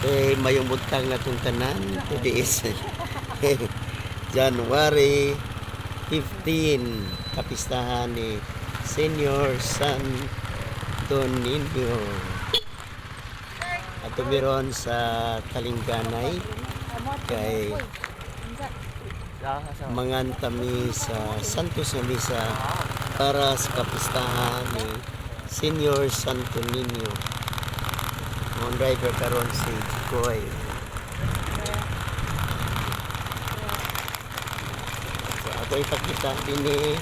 Okay, maayong buntag natong tanan. Today is January 15, kapistahan ni Senior Santo Niño. At tumiron sa Kalinganay kay manganta mi sa Santos nga Misa para sa kapistahan ni Senior Santo Niño. Ang driver karon si Chikoy. So ako ipakita dinhi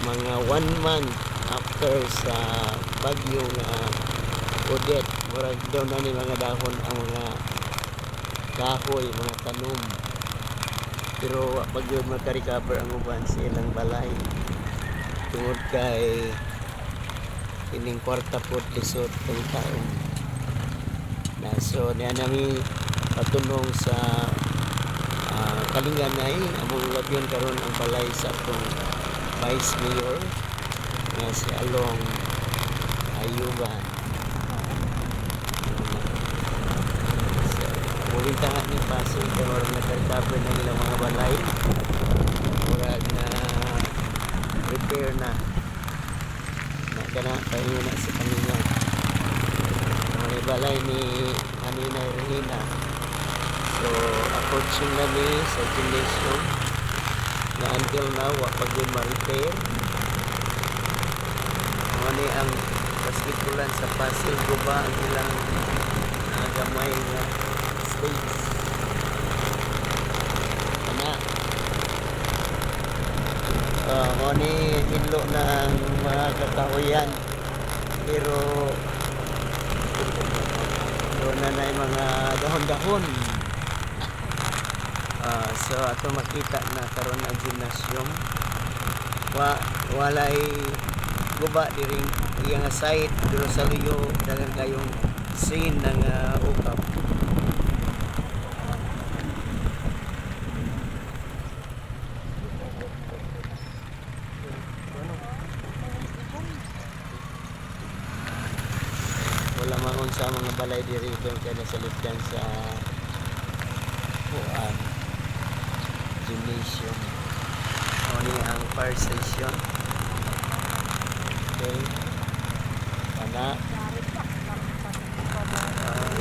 mga one month after sa bagyo nga Odette. Murag daw na ni mga dahon ang mga kahoy, mga tanom. Pero wa pa gyud maka-recover ang uban sa ilang balay. Tungod kay ining kwarta pod lisod kang taon. Na so niya nami patunong sa Kalinganay, among labyon karon ang balay sa atong Vice Mayor nga si Along Ayuban. So, mulintahan ni Pasig kay murag naka-recover na ilang mga balay. Murag na repair na. Na kana pahingi na sa kanina. Mga balay ni Anina Regina. So, approaching na mi sa gymnasium na until now, wa pa gyud ma-repair. Mao ni ang basketballan sa Pasig, guba ang ilang gamay nga stage. Ana. Mao ni hinlo ng mga kakahuyan. Pero doon na na yung mga dahon-dahon. So ato makita na karon ang gymnasium. Walay guba diring iya nga side, pero sa luyo daghan kayong scene ng ukap. Wala man sa mga balay diri doon kay nasa lipdan sa kuan, gymnasium. Mao ni ang fire station. Okay. Ana.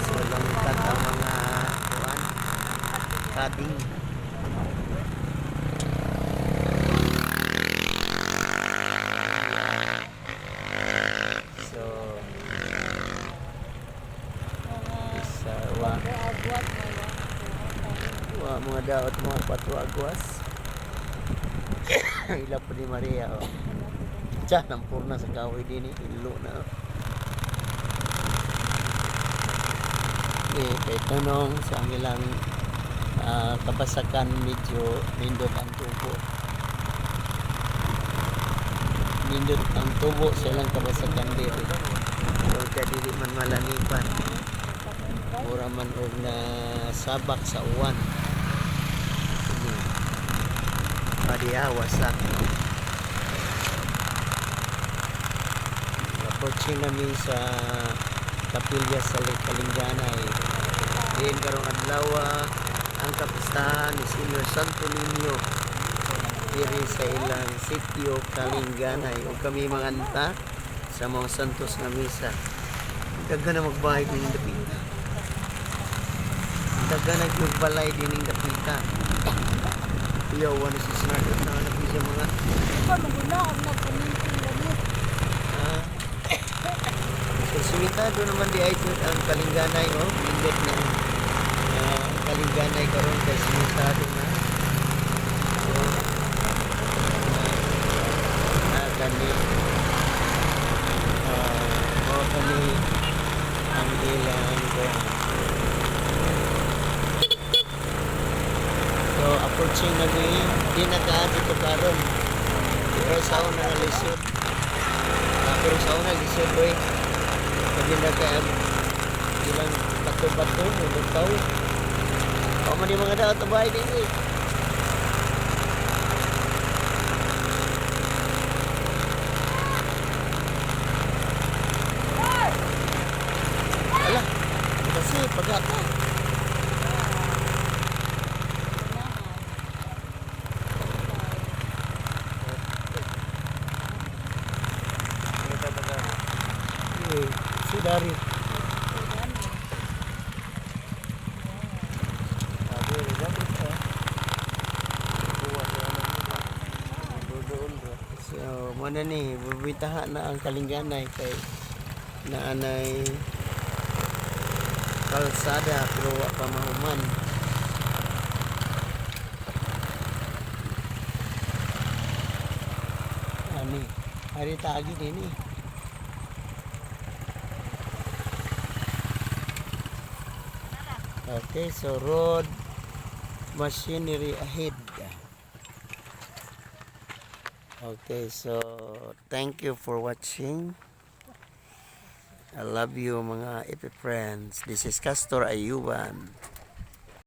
So langkat ang mga kuan, cutting. So isa wa mga daot, mga patro agwas. Ila po ni Maria, oh. Tiyan, nampurna sa kahoy din eh. Ilo na, oh. Eh, kay tanong sa ang ilang kabasakan, medyo nindot ang tubo. Nindot ang tubo sa ilang kabasakan diri. So, kaya dili man malanipan. Mura man og na sabak sa uwan. Sige. Padiha, wasak. Approaching namin sa kapilya sa Kalinganay. Diin karong adlaw ang kapistahan ni Senior Santo Niño diri sa ilang sitio Kalinganay ug kami manganta sa mga Santos nga misa. Daghan na magbahay dining dapita. Daghan na gyud balay dining dapita. Iyaw na si Smart na na siya mga So simentado naman di ay jud ang Kalinganay, oh. Nindot na Kalinganay karon kay simentado na. So na kani mao kani ang ilang kuan. So approaching na mi, di na ka dito karon. Pero sa una nga lisod. Pero sa una lisod, boy. Sabi na kay ang ilang bato-bato, lutaw. O man yung mga daot na bahay din eh. Ala, kasi. Ay, pagata. Unahan. Eh, si Dari. So, dami. So, muna ni, bubitaha na ang kalingganay kay naanay kalsada pero wa pa mahuman. Ani, ari taagi din eh. Okay, so road machinery ahead. Okay, so thank you for watching. I love you, mga Epi friends. This is Castor Ayuban.